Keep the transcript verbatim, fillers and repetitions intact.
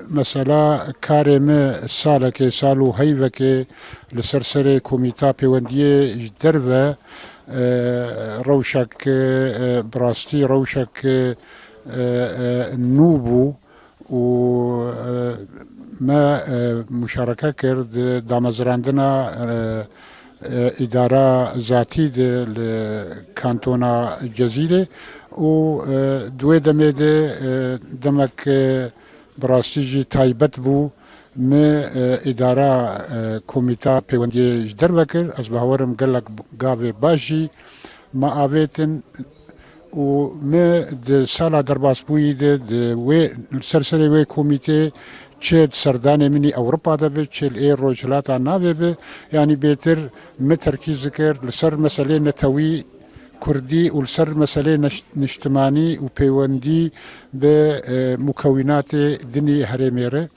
Mesela karê min salekê, sal û heyvekê li ser serê Komîta Pêwendiyê ji derve, e, rewşek, e, bi rastî rewşek, e, e, nû bû û, e, me, e, muşareke kir di damezrandina, e, e, îdara zatî de li kantona Cezîrê û, e, di wê demê de, e, demek, e, bi rastî jî taybet bû. Me, e, îdara, e, Komîta Pêwendiyê ji derve kir. Ez bawerim gelek gavê baş jî me avêtin û me di sala derbasbûyî de di wê, li ser serê wê komîtê çi di serdanê min î Ewropa de be, çi li ê Rojhilata Navê be, yanî bêtir me terkîz dikir li ser meselê netewî, kurdî û li ser meselê neş-, niştimanî û pêwendî bi, e, mukewînatê din ê herêmê re.